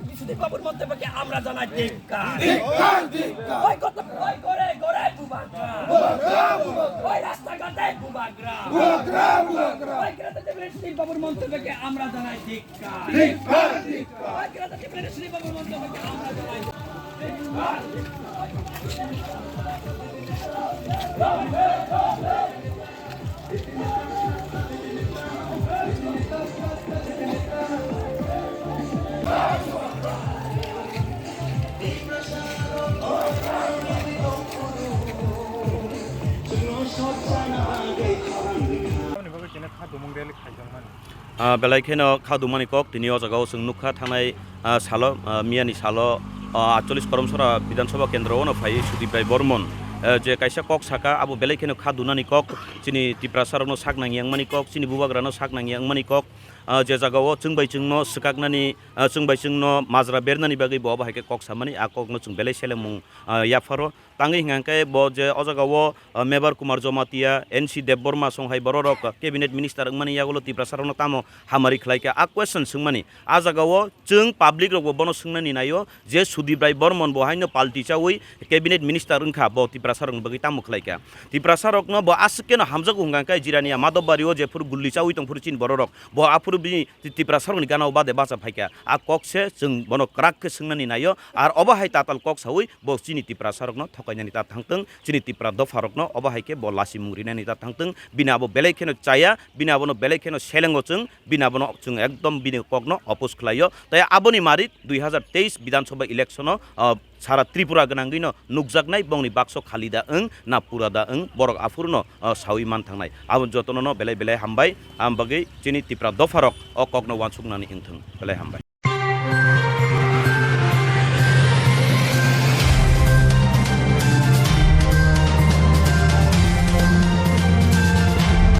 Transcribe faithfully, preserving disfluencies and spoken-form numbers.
বিশ্বজিৎ বাবুর মন্তব্যকে আমরা জানাই ধিক্কার। ধিক্কার, ধিক্কার। ওই কত, ওই ঘরে ঘরে বুবাগ্রা। বুবাগ্রা, বুবাগ্রা। ওই রাস্তাঘাটে বুবাগ্রা। বুবাগ্রা, বুবাগ্রা। ওই ঘরে ঘরে বিশ্বজিৎ বাবুর মন্তব্যকে আমরা জানাই ধিক্কার। ধিক্কার, ধিক্কার। ওই ঘরে ঘরে বিশ্বজিৎ বাবুর মন্তব্যকে আমরা জানাই ধিক্কার। Tamni bagwi tini kha dumung rally khaijakmani. Ah, belai kheno kha dumani kok tini o jaga o chwng nukha thangnai, ah, salo, ah, miyani salo, ah, atchollis Karamsora Bidhan Sabha Kendro ono phai Sudip Rai Bormon, ah, je kaisa kok saka abo belai kheno kha dunani kok chini Tiprasa rokno sak nangya wngmani kok chini bubagrano sak nangya wngmani kok, ah, je jaga o chwng bai chwngno swkaknani, ah, chwng bai chwngno majra bernani bagwi bo abo hai khe kok samani a kokno chwng belai selengmung, ah, yapharo. Tangwi hwnkha khe bo je o jaga o, ah, Mebar Kumar Jomatia, N C Debbarma song hai borok rok cabinet minister wngmani yagulo Tiprasa rokno tamo hamari khlai kha a question swngmani. A jaga o chwng public rok bo bono swngnani naio je Sudip Rai Bormon bo haino palti chawi cabinet minister wngkha bo Tiprasa rokni bagwi tamo khlai kha. Tiprasa rokno bo aswk keno hamjago hwnkha khe Jirania Madhobari o jephuru gulli chawi tongphuru chini borok rok bo aphuru bini Ti-, Tiprasa rokni gana o bade bacha phaikha. A kok se chwng bono kwrak khe swngnani naio. Ar obo hai tatal kok sawi bo chini Tiprasa rokno thokainani ta thangtwng, chini Tipra dopha rokno obo hai khe bo lasimung rinani ta thangtwng. Bini abo belai kheno chaya, bini abono belai kheno selengo chwng, bini abono chwng ekdom bini kokno oppose khlaio. Tai aboni marik dui hazar teis Bidhan Sabha election o, ah, sara Tripura gwnangwino nukjaknai bongni bakso khali da wng na pura da wng borok aphuru no, ah, sawi man thangnai. Abo jotono no belai belai hambai, am bagwi chini Tipra dopha rok o kokno wansuknani wngthwng. Belai hambai.